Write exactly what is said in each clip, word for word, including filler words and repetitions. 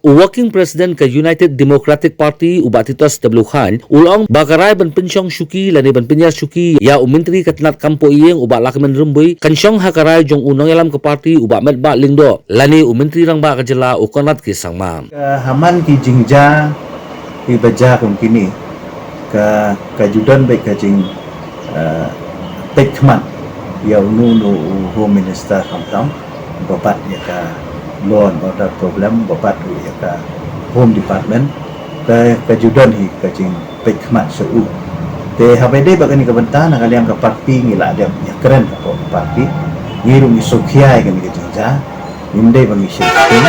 U Working President ka United Democratic Party, u Bah Titos W Chyne, u la ong ba ka rai ban pynshong shuki lane ban pynhiar shuki ïa u Myntri ka tnat kam poh ïing, u Bah Lahkmen Rymbui, kan shong ha ka rai jong u nongïalam ka party, u Bah Metbah Lyngdoh, lane u Myntri Rangbah ka jylla, u Conrad K Sangma. Ka haman ki jingjia kiba jia kum kine, ka, ka ju don beit ka jing, eh, peit khmat ïa uno uno u Home Minister khamtam, ba bat ïa ka law and order problem, ba bat ruh ïa ka Home Department, ka, ka ju don hi ka jingpeit khmat sha u. Te haba ïadei bad kane ka bynta, na ka liang ka party ngi la dep ïakren hapoh ka party, ngi ruh ngi sngewkhia ïa kane ka jingjia, ngim dei ba ngi shim sting.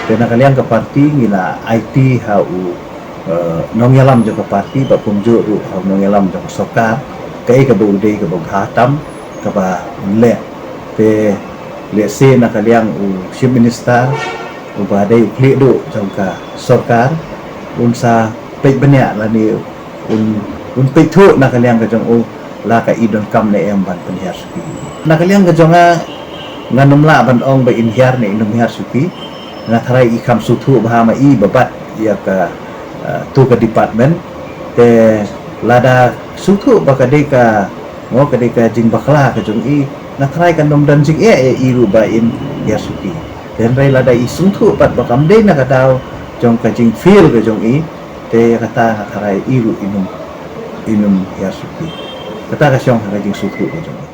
Te na ka liang ka party ngi la aiti ha u, eh, nongïalam jong ka party, bad kumjuh ruh ha u nongïalam jong ka sorkar, kaei kaba u dei kaba bha tam kaba un leh. Te lehse na ka liang u Chief Minister, uba dei u khlieh duh jong ka sorkar, un sa peit bniah lane un, un peit thuh na ka liang ka jong u, la ka i donkam ne em ban pynhiar shuki. Na ka liang ka jong nga, ngan ym lah ban ong ba in hiar ne in ym hiar shuki. Nga tharai i kham sngewthuh bha ma i ba bat ïa ka, eh, tu ka department. Te lada sngewthuh ba ka dei ka, mo, ka dei ka jingbakla ka jong i, nga tharai kan ym don jingeh ïa i ruh ba in hiar shuki. Te hynrei lada i sngewthuh pat ba kam dei na ka daw jong ka jingfield ka jong i, te ïa kata nga tharai i ruh in ym, in ym hiar shuki. Kata ka shong ha ka jingsngewthuh ka jong i.